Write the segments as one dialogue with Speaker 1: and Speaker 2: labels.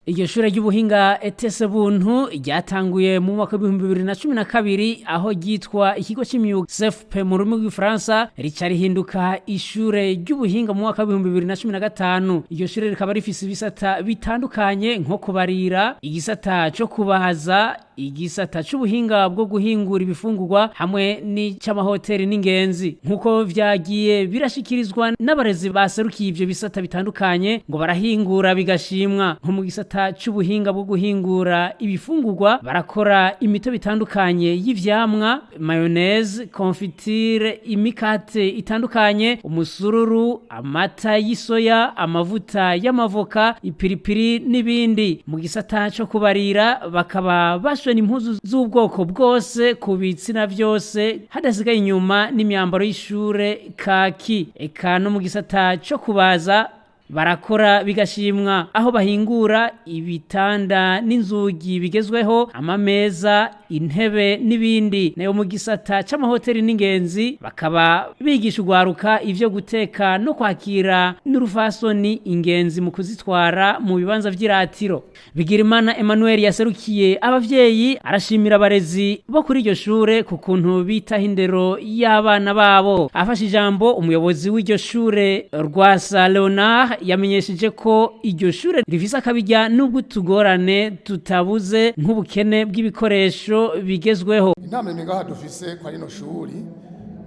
Speaker 1: Iryo shure ry'ubuhinga ETS Buntu ryatanguye mu mwaka w'2012, aho ryitwa ikigo c'imyuga CFP mu rurimi rw'igifaransa, rica rihinduka ishure ry'ubuhinga mu mwaka w'2015. Iryo shure rikaba rifise ibisata bitandukanye nko kubarira, igisata co kubaza, igisata c'ubuhinga bwo guhingura ibifungurwa hamwe n'ic'amahoteli n'ingenzi. Nk'uko vyagiye birashikirizwa n'abarezi baserukiye ivyo bisata bitandukanye, ngo barahingura bigashimwa. Nko mu gisata c'ubuhinga bwo guhingura ibifungurwa, barakora imitobe itandukanye y'ivyamwa, mayonnaise, confiture, imikate itandukanye, umusururu, amata y'isoya, amavuta y'amavoka, ipiripiri n'ibindi. Mu gisata co kubarira bakaba bashona impuzu z'ubwoko bwose ku bitsina vyose, hadasigaye inyuma n'imyambaro y'ishure kaki. Eka no mu gisata co kubaza barakora bigashimwa, aho bahingura ibitanda n'inzugi bigezweho, amameza, intebe n'ibindi. Nayo mu gisata c'amahoteli n'ingenzi bakaba bigisha urwaruka ivyo guteka no kwakira n'urufasoni ingenzi mu kuzitwara mu bibanza vy'iratiro. Bigirimana Emmanuel yaserukiye abavyeyi arashimira abarezi bo kuri iryo shure ku kuntu bitaho indero y'abana babo. Afashe ijambo, umuyobozi w'iryo shure Rwasa Leonard yamenyesheje ko iryo shure rifise akabirya n'ubwo utugorane tutabuze, nk'ubukene bw'ibikoresho bigezweho.
Speaker 2: Intambamyi ngaha dufise kwa rino shuri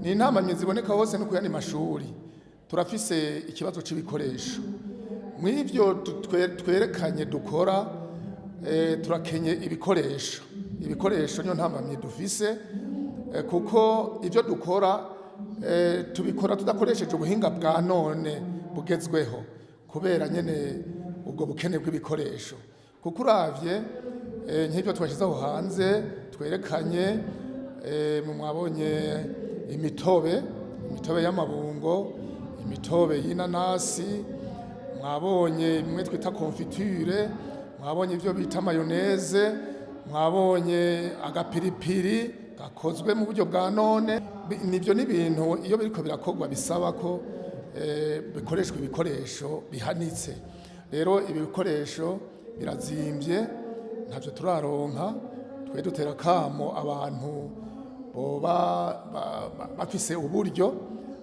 Speaker 2: ni intambamyi ziboneka hose no kuyandi mashuri. Turafise ikibazo c'ibikoresho. Mw'ivyo twerekanye dukora, turakenye ibikoresho. Ibikoresho niyo ntambamyi dufise, kuko ivyo dukora tubikora tudakoresheje ubuhinga bwa none bugezweho, kubera nyene ubwo bukene bw'ibikoresho. Kuko uravye nk'ivyo twashize aho hanze twerekanye, mwabonye imitobe y'amabungo, imitobe y'inanasi, mwabonye imwe twita confiture, mwabonye ivyo bita mayonnaise, mwabonye agapiripiri gakozwe mu buryo bwa none. Nivyo n'ibintu iyo biriko birakorwa bisaba ko bikoreshwa ibikoresho bihanitse. Rero ibi bikoresho birazimvye, ntavyo turaronka. Twe dutera kamo abantu boba bafise uburyo,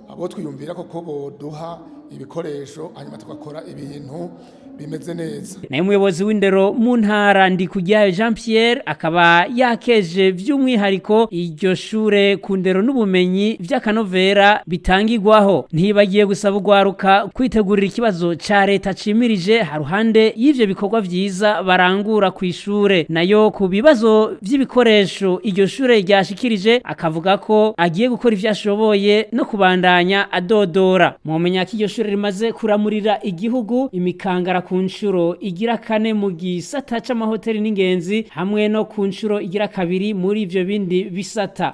Speaker 2: abo twiyumvira koko boduha ibikoresho, hanyuma tugakora ibintu bimeze neza.
Speaker 1: Nayo umuyobozi w'indero mu ntara, Ndikujyayo Jean Pierre, akaba yakeje by'umwihariko iryo shure ku ndero n'ubumenyi vy'akanovera bitangirwaho. Ntibagiye gusaba urwaruka kwitegurira ikibazo ca leta cimirije haruhande y'ivyo bikorwa vyiza barangura ku ishure. Nayo ku bibazo vy'ibikoresho iryo shure ryashikirije, akavuga ko agiye gukora ivyo ashoboye no kubandanya adodora. Mwomenya ko iryo shure rimaze kuramurira igihugu imikangara ku nshuro igira kane mu gisata c'amahoteli n'ingenzi, hamwe no ku nshuro igira kabiri muri ivyo bindi bisata.